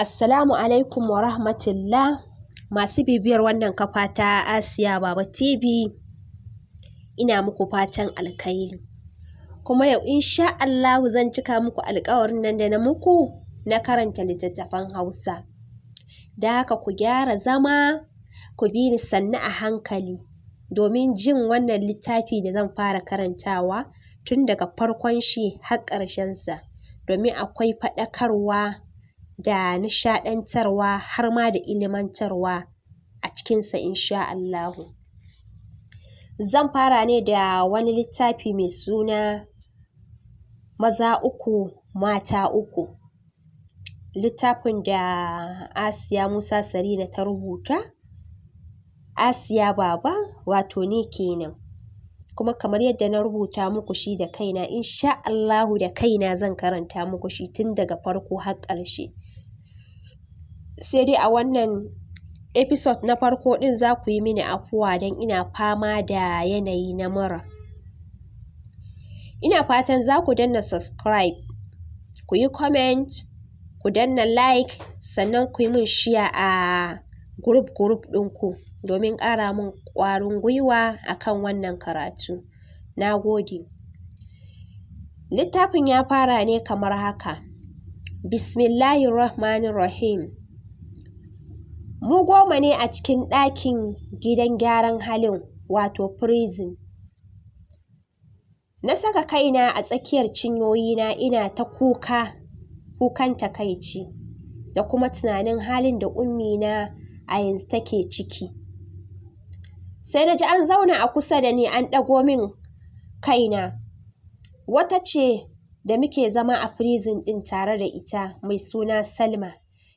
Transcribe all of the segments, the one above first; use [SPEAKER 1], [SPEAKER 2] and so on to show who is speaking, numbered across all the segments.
[SPEAKER 1] Assalamu alaikum wa rahmatullah. Masu bibiyar wannan kafa ta Asiya Baba TV, ina muku fatan alkhairi. Kuma yau insha Allahu zan cika muku alƙawarin nan da na muku na karanta littattafan Hausa. Da haka ku gyara zama, ku bi ni sannu a hankali domin jin wannan littafi da zan fara karantawa tun daga farkon shi har ƙarshensa, domin akwai faɗakarwa da nishaɗantarwa har ma da ilimantarwa a cikinsa insha Allahu. Zan fara ne da wani littafi mai suna Maza Uku Mata Uku. Littafin da Asiya Musa Sarina ta rubuta, Asiya Baba wato ni kenan. Kuma kamar yadda na rubuta muku shi da kaina, insha Allahu da kaina zan karanta muku shi tun daga farko har ƙarshe. Sai dai a wannan episode na farko ɗin za ku yi mini afuwa don ina fama da yanayi na mura. Ina fatan za ku danna subscribe, ku yi comment, ku danna like, sannan ku yi min share a group group ɗinku domin ƙara min ƙwarin gwiwa akan wannan karatu. Na gode. Littafin ya fara ne kamar haka. Bismillahirrahmanirrahim. Mu 10 ne a cikin ɗakin gidan gyaran halin, wato prison. Na saka kaina a tsakiyar cinyoyina ina ta kuka, kukan takaici da kuma tunanin halin da ummina a yanzu take ciki. Sai na ji an zauna a kusa da ni an ɗago min kaina. Wata ce da muke zama a prison ɗin tare da ita mai suna Salma,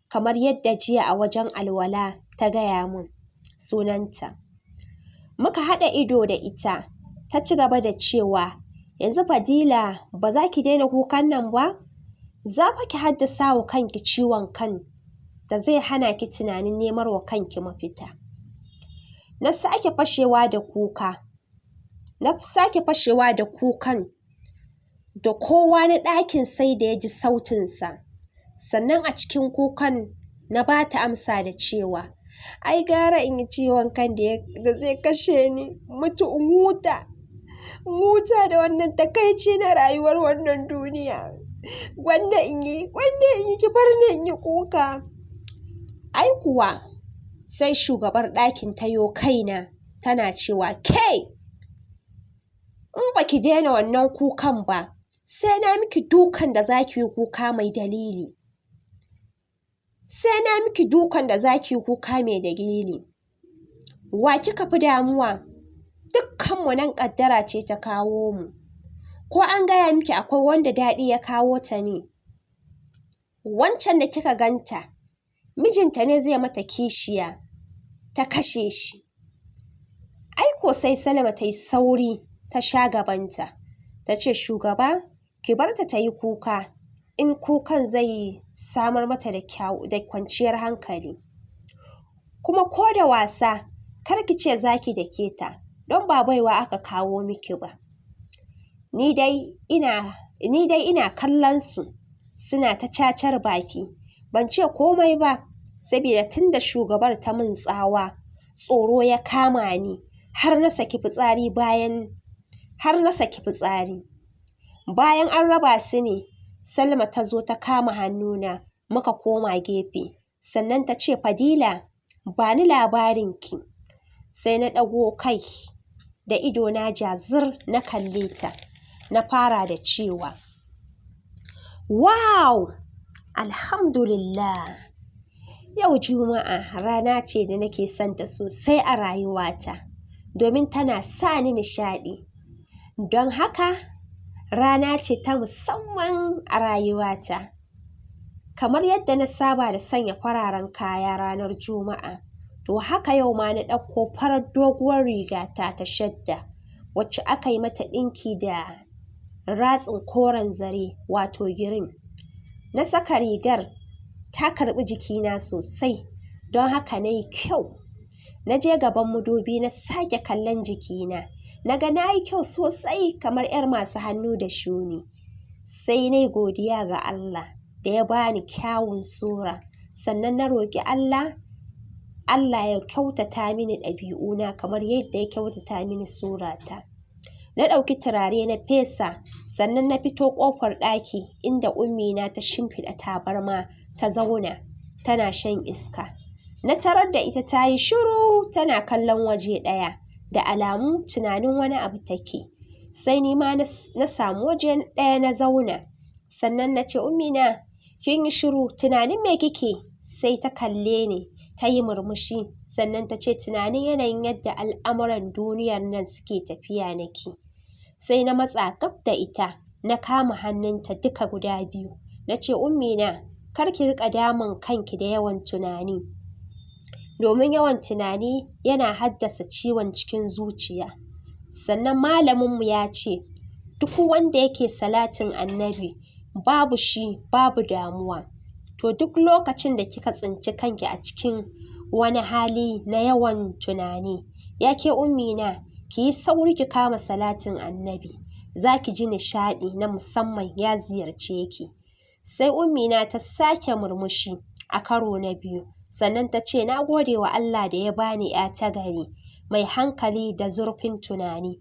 [SPEAKER 1] kamar yadda jiya a wajen alwala ta gaya min sunanta. Muka haɗa ido da ita, ta ci gaba da cewa, yanzu Fadila ba za ki daina kukan nan ba? Za fa ki haddasa wa kanki ciwon kan da zai hana ki tunanin nemar wa kanki mafita. Na sake fashewa da kuka. Na sake fashewa da kukan da kowa na ɗakin sai da ya ji sautinsa. Sannan a cikin kukan na ba ta amsa da cewa, ai gara in yi ciwon kan da zai kashe ni, mutu in huta. In huta da wannan takaici na rayuwar wannan duniya. Gwanda in yi, ki bar ni in yi kuka. Ai kuwa sai shugabar ɗakin ta yo kaina tana cewa, ke in baki daina wannan kukan ba, sai na miki dukan da zaki yi kuka mai dalili. Sai na miki dukan da zaki yi kuka mai dalili. Wa kika fi damuwa? Dukkanmu nan ƙaddara ce ta kawo mu. Ko an gaya miki akwai wanda daɗi ya kawo ta ne? Wancan da kika ganta, mijinta ne zai mata kishiya, ta kashe shi. Ai ko sai Salma ta yi sauri ta sha gabanta. Ta ce, shugaba, ki bar ta ta yi kuka, in kukan zai samar mata da kwanciyar hankali. Kuma ko da wasa, kar ki ce za ki dake ta, don ba baiwa aka kawo miki ba. Ni dai ina kallon su suna ta cacar baki. Ban ce komai ba, saboda tunda shugabar ta min tsawa, tsoro ya kama ni har na saki fitsari. Bayan an raba su ne, Salma ta zo ta kama hannuna, muka koma gefe. Sannan ta ce, Fadila, ba ni labarinki. Sai na ɗago kai da idona jazir na kalle ta. Na fara da cewa, wow, alhamdulillah. Yau Juma'a rana ce da nake son ta sosai a rayuwata, domin tana sa ni nishaɗi. Don haka rana ce ta musamman a rayuwata. Kamar yadda na saba da sanya fararen kaya ranar Juma'a, to haka yau ma na ɗauko farar doguwar rigata ta shadda, wacce aka yi mata ɗinki da ratsin koren zare wato green. Na saka rigar ta karɓi jikina sosai, don haka na yi kyau. Na je gaban madubi na sake kallon jikina. Na ga na yi kyau sosai kamar 'yar masu hannu da shuni. Sai na yi godiya ga Allah da ya bani kyawun sura, Sannan na roƙi Allah, Allah ya kyautata mini ɗabi'una kamar yadda ya kyautata mini surata. Na ɗauki turare na fesa, sannan na fito ƙofar ɗaki inda ummina ta shimfiɗa tabarma ta zauna tana shan iska. Na tarar da ita ta yi shiru tana kallon waje ɗaya, da alamu tunanin wani abu take. Sai ni ma na samu waje ɗaya na zauna. Sannan na ce, "Ummina, kin yi shiru, tunanin me kike?" Sai ta kalle ni, ta yi murmushi, sannan ta ce, "Tunanin yanayin yadda al'amuran duniyar nan suke tafiya nake." Sai na matsa gab da ita, na kama hannunta duka guda biyu. Na ce, "Ummina, kar ki riƙa damun kanki da yawan tunani. Domin yawan tunani yana haddasa ciwon cikin zuciya. Sannan malaminmu ya ce, duk wanda yake salatin Annabi, babu shi babu damuwa. To duk lokacin da kika tsinci kanki a cikin wani hali na yawan tunani, ya ke ummina, ki yi sauri ki kama salatin Annabi. Za ki ji nishaɗi na musamman ya ziyarce ki." Sai ummina ta sake murmushi a karo na biyu. Sannan ta ce, "Na gode wa Allah da ya bani 'ya ta gari, mai hankali da zurfin tunani.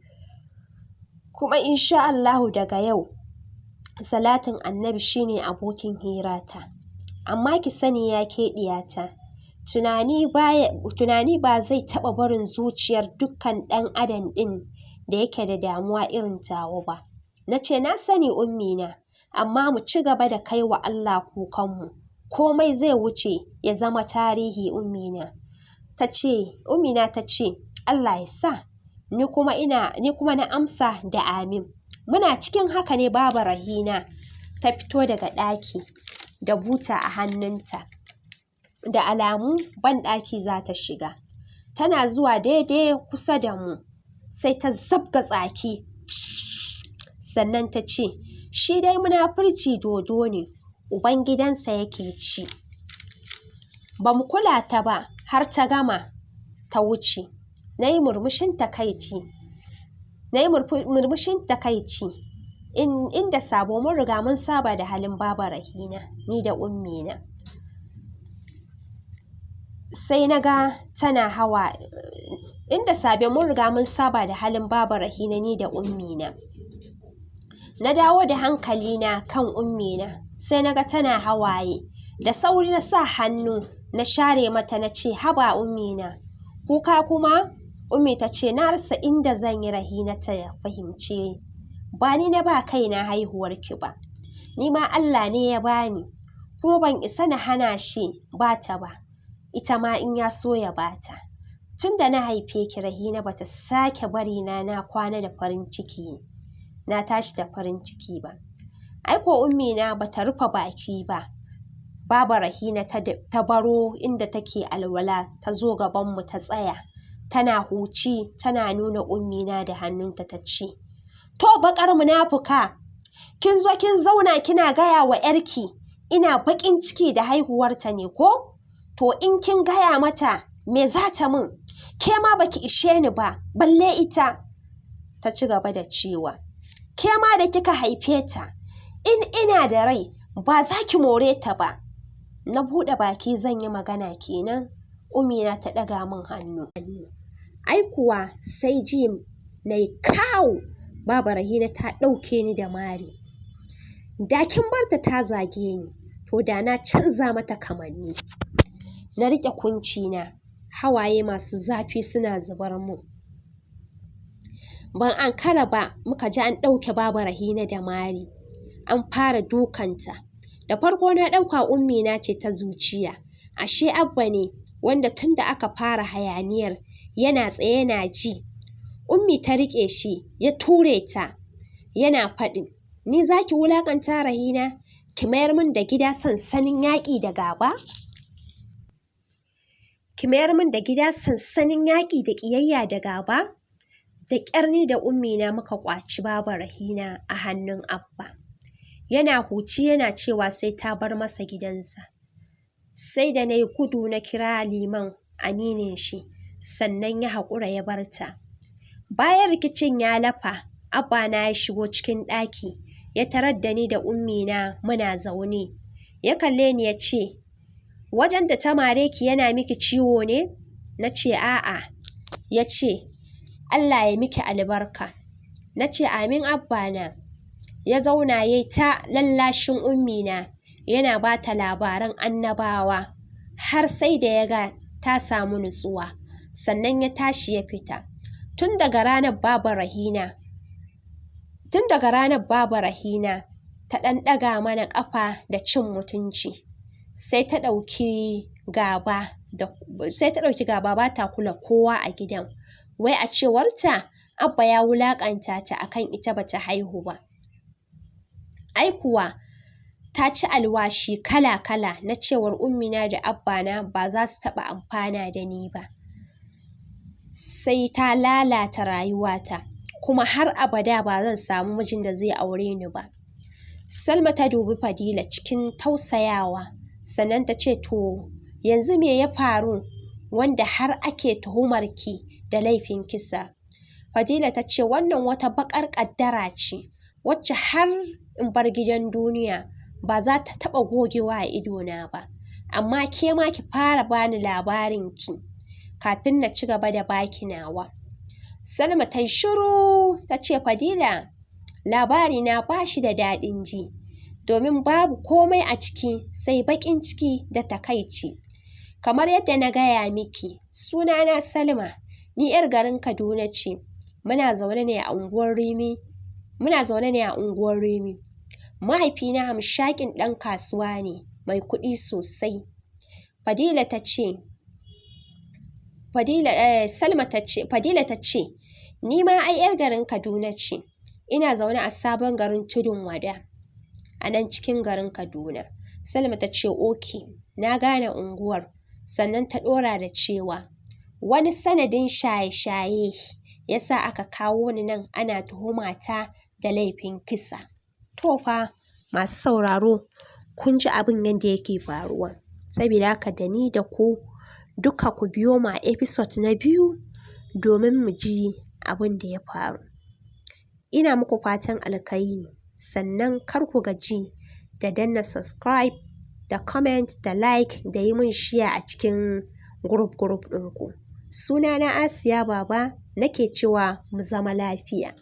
[SPEAKER 1] Kuma insha Allahu daga yau, salatin Annabi shine abokin hirata. Amma ki sani ya ke ɗiyata, tunani ba zai taɓa barin zuciyar dukkan ɗan adam ɗin da yake da damuwa irin tawa ba." Na ce, "Na sani ummina, amma mu ci gaba da kai wa Allah kukanmu. Komai zai wuce ya zama tarihi ummina." Ta ce, ummina ta ce, "Allah ya sa." Ni kuma na amsa da amin. Muna cikin haka ne Baba Rahina ta fito daga ɗaki da buta a hannunta. Da alamu banɗaki za ta shiga. Tana zuwa daidai kusa da mu, sai ta zabga tsaki. Sannan ta ce, "Shi dai munafurci dodo ne, ubangidansa yake ci." Ba mu kula ta ba har ta gama ta wuce. Na yi murmushin takaici. Inda sabo mun riga mun saba da halin Baba Rahina, ni da ummina. Sai na ga tana hawa. Inda sabe mun riga mun saba da halin Baba Rahina, ni da ummina. Na dawo da hankalina kan ummina, sai na ga tana hawaye. Da sauri na sa hannu na share mata, na ce, "Haba ummina, kuka kuma?" Ummi ta ce, "Na rasa inda zan yi Rahina ta fahimce. Ba ni na ba kaina haihuwarki ba. Ni ma Allah ne ya bani, kuma ban isa na hana shi bata ba. Ita ma in ya so ya bata. Tun da na haife ki Rahina bata sake bari na kwana da farin ciki, na tashi da farin ciki ba." Ai ko ummina bata rufe baki ba. Baba Rahina ta baro inda take alwala ta zo gabanmu ta tsaya. Tana huci, tana nuna ummina da hannunta ta ce, "To baƙar munafuka, kin zo kin zauna kina gaya wa 'yarki ina baƙin ciki da haihuwarta ne ko? To in kin gaya mata me za ta min? Ke ma baki ishe ni ba, balle ita." Ta ci gaba da cewa, "Ke ma da kika haife ta, in ina da rai ba za ki more ta ba." Na buɗe baki zan yi magana kenan, ummina ta ɗaga min hannu. Ai kuwa sai ji na yi kawo, Baba Rahina ta ɗauke ni da mari. Da kin barta ta zage ni, to da na canza mata kamanni. Na riƙe kuncina, hawaye masu zafi suna zubar mun. Ban ankara ba muka ji an ɗauke Baba Rahina da mari. An fara dukanta. Da farko na ɗauka ummina ce ta zuciya. Ashe Abba ne, wanda tun da aka fara hayaniyar yana tsaye yana ji. Ummi ta riƙe shi, ya ture ta, yana faɗin, "Ni za ki wulaƙanta Rahina? Ki mayar min da gida sansanin yaƙi da gaba? Ki mayar min da gida sansanin yaƙi da ƙiyayya da gaba?" Da ƙyar ni da ummina muka ƙwaci Baba Rahina a hannun Abba. Yana huci yana cewa sai ta bar masa gidansa. Sai da na yi gudu na kira liman aminin shi, sannan ya haƙura ya bar ta. Bayan rikicin ya lafa, Abba na ya shigo cikin ɗaki, ya tarar da ni da ummina muna zaune. Ya kalle ni ya ce, Wajen da ta mare ki yana miki ciwo ne? Na ce a'a. Ya ce Allah ya miki albarka. Na ce amin abba na. Ya zauna ya ta lallashin ummina, yana ba ta labaran annabawa har sai da ya ga ta samu nutsuwa, sannan ya tashi ya fita. Tun daga ranar babu Rahina tun daga ranar babu Rahina ta ɗan ɗaga mana ƙafa da cin mutunci, sai ta ɗauki gaba da sai ta ɗauki gaba ba ta kula kowa a gidan. Wai a cewarta Abba ya wulaƙanta ta akan ita bata haihu ba. Ai kuwa ta ci alwashi kala-kala na cewar ummina da abbana ba za su taɓa amfana da ni ba, sai ta lalata rayuwata, kuma har abada ba zan samu mijin da zai aure ni ba. Salma ta dubi Fadila cikin tausayawa, sannan ta ce to yanzu me ya faru wanda har ake tuhumar ki da laifin kisa? Fadila ta ce wannan wata baƙar ƙaddara ce wacce har in bar gidan duniya ba za ta taɓa gogewa a idona ba. Amma ke ma ki fara bani labarin ki kafin na ci gaba da baki nawa. Salma ta yi shiru ta ce Fadila, labarina ba shi da daɗin ji, domin babu komai a ciki sai baƙin ciki da takaici. Kamar yadda na gaya miki, sunana Salma, ni 'yar garin Kaduna ce. Muna zaune ne a unguwar Rimi. Muna zaune ne a unguwar Rimi. Mahaifina hamshakin ɗan kasuwa ne mai kuɗi sosai. Fadila ta ce Fadila Salma ta ce Fadila ta ce ni ma ai 'yar garin Kaduna ce. Ina zaune a sabon garin Tudun Wada a nan cikin garin Kaduna. Salma ta ce okay, na gane unguwar. Sannan ta ɗora da cewa wani sanadin shaye-shaye ya sa aka kawo ni nan ana tuhumata da laifin kisa. To fa masu sauraro, kun ji abin yadda yake faruwa. Saboda haka da ni da ku duka ku biyo mu a episode na 2 domin mu ji abin da ya faru. Ina muku fatan alkhairi, sannan kar ku gaji da danna subscribe da comment da like da yi min share a cikin group group ɗinku. Sunana Asiya Baba, nake cewa mu zama lafiya.